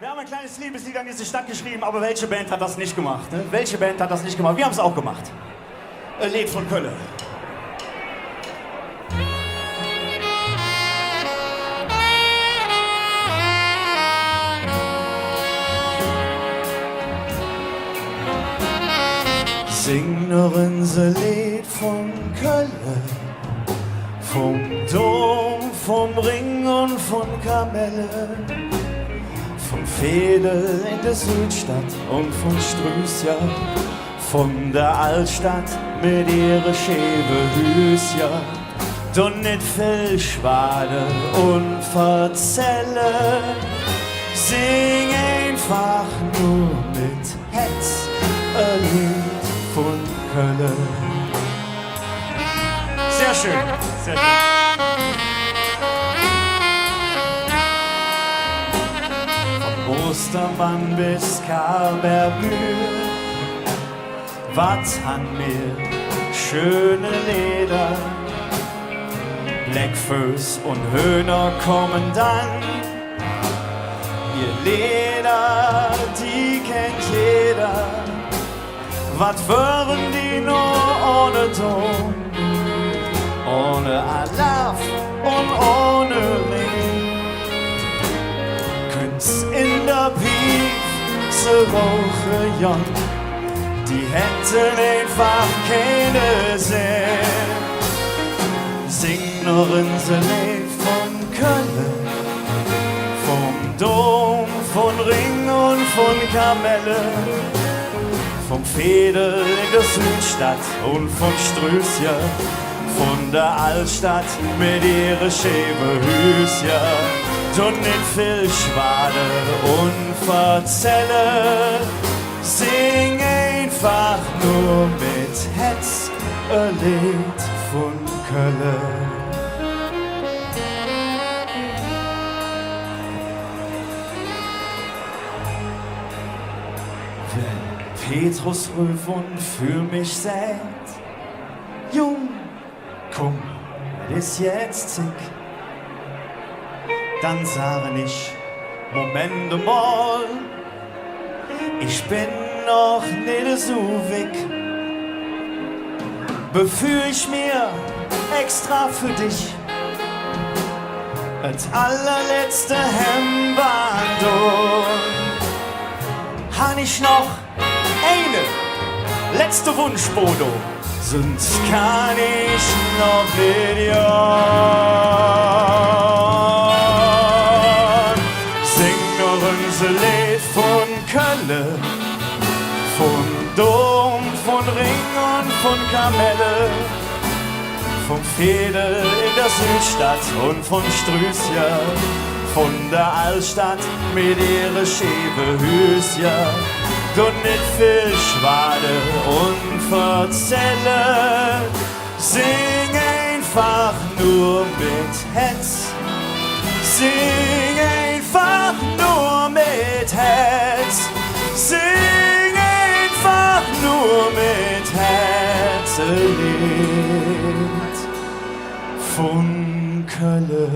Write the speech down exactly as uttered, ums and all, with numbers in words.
Wir haben ein kleines Liebeslied an diese Stadt geschrieben, aber welche Band hat das nicht gemacht, ne? Welche Band hat das nicht gemacht? Wir haben's auch gemacht. Äh, Leed vun Kölle. Sing noch ens e Leed vun Kölle, vum Dom, vum Ring un vun Kamelle, vum Veedel en der Südstadt un vun Strüüscher, vun der Aldstadt met ehre scheeve Hüüscher. Dun nit vill schwade un verzälle, sing einfach nor met Hätz e Leed vun Kölle. Sehr schön. Sehr schön. Vum Ostermann bes Kaberbüür, wat han mer schöne Leeder. Bläck Fööss un Höhner kumme dann, ehr Leeder, die kennt jeder. Wat wöre die nor ohne Dom, ohne Alaaf un ohne Ring? Künnt en der Pief se rouche, jo, die hätte einfach keine Senn. Sing noch ens e Leed vun Kölle, vum Dom, vun Ring un vun Kamelle, vum Veedel en der Südstadt un vun Strüüscher, vun der Aldstadt met ehre scheeve Hüüscher. Dun nit vill schwade un verzälle, sing einfach nor met Hätz e Leed vun Kölle. Wenn Petrus röf un för mich säht: „Jung, kumm, et es jetz Zigg“, dann sage ich: „Moment emol, ich ben noch nit esu wigg.“ Bevör ich mer extra för dich et allerletzte Hemb aandun, han ich noch eine letzte Wunsch, Bodo. Söns kann ich noch nit gonn. Sing noch ens e Leed vun Kölle, vum Dom, vun Ring un vun Kamelle, vum Veedel en der Südstadt un vun Strüüscher, vun der Aldstadt met ehre scheeve Hüüscher. Dun nit vill schwade un verzälle, sing einfach nor met Hätz. Sing einfach nor met Hätz. Sing einfach nor met Hätz e Leed vun Kölle.